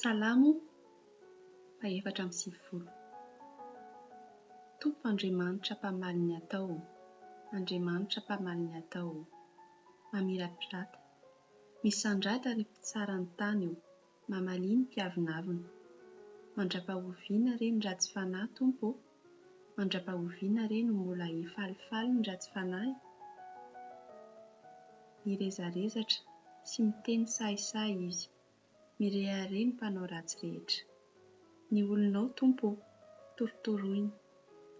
Salamo fahefatra amby sivifolo. Tompo Andriamanitra mpamaly ny atao ô, Andriamanitra mpamaly ny atao ô, mamirapirata. Misandrata ry mpitsara ny tany ô, mamalia ny mpiavonavona. Mandra-pahoviana re ny ratsy fanahy, Tompo ô? Mandra-pahoviana re no mbola hifalifaly ny ratsy fanahy? Mirezarezatra sy miteny sahisahy izy. Mirehareha ny mpanao ratsy rehetra. Ny olonao, Tompo ô, torotoroiny,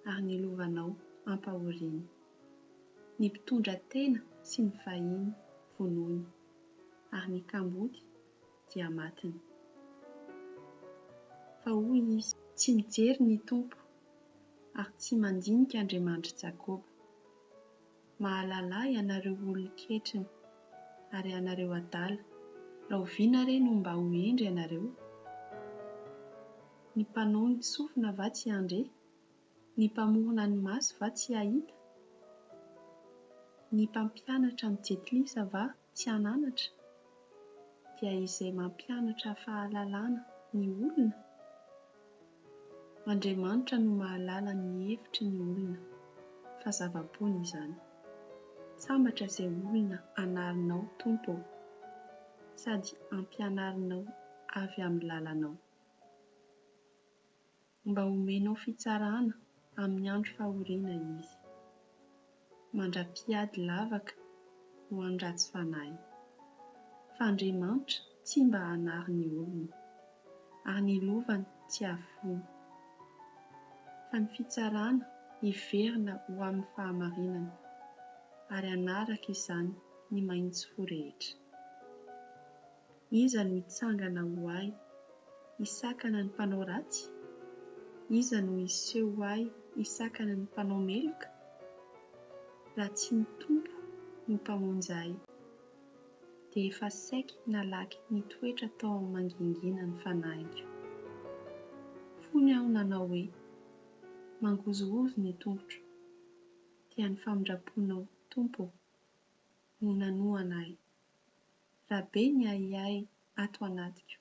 ary ny lovanao ampahoriany. Ny mpitondra tena sy ny vahiny vonoiny, ary ny kamboty dia matiny. Fa hoy izy. Tsy mijery ny Tompo, ary tsy mandinika Andriamanitr'i Jakoba. Mahalalà ianareo olon-ketriny, ary ianareo adala, rahoviana re no mba ho hendry ianareo? Ny mpanao ny sofina va tsy handre? Ny mpamorona ny maso va tsy hahita? Ny mpampianatra ny jentilisa va tsy hananatra? Dia izay mampianatra fahalalana ny olona? Andriamanitra no mahalala ny hevitry ny olona, fa zava-poana izany. Sambatra izay olona anarinao, Tompo ô, sady ampianarinao avy amin'ny lalanao. Mba homenao fitsarana amin'ny andro fahoriana izy, mandra-piady lavaka ho an'ny ratsy fanahy. Fa Andriamanitra tsy mba hanary ny olony, ary ny lovany tsy hahafoiny. Fa ny fitsarana hiverina ho amin'ny fahamarinana, ary hanaraka izany ny mahitsy fo rehetra. Iza no hitsangana ho ahy hisakana ny mpanao ratsy? Iza no hiseho ho ahy hisakana ny mpanao meloka? Raha tsy ny Tompo no Mpamonjy ahy, dia efa saiky nalaky nitoetra tao amin'ny mangingina ny fanahiko. Fony aho nanao hoe, Mangozohozo ny tongotro, dia ny famindram-ponao, Tompo ô, no nanohana ahy. Raha be ny ahiahy ato anatiko,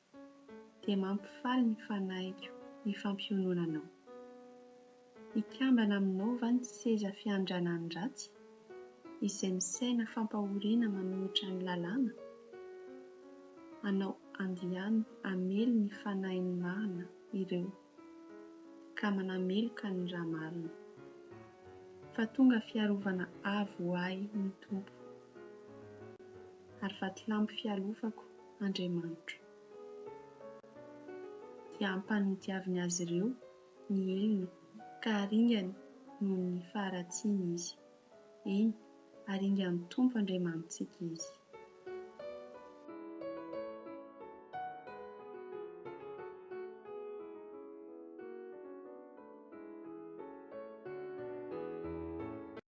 dia mampifaly ny fanahiko ny fampiononanao. Hikambana aminao va ny seza fiandranan'ny ratsy, izay misaina fampahoriana manohitra ny lalàna? Hanao andiany hamely ny fanahin'ny marina ireo, ka manameloka ny ra marina. Fa tonga fiarovana avo ho ahy ny Tompo. Ary vatolampy fialofako Andriamanitro. Dia hampanodiaviny azy ireo ny helony ka haringany noho ny faharatsiany izy. Eny, haringan'ny Tompo Andriamanitsika izy.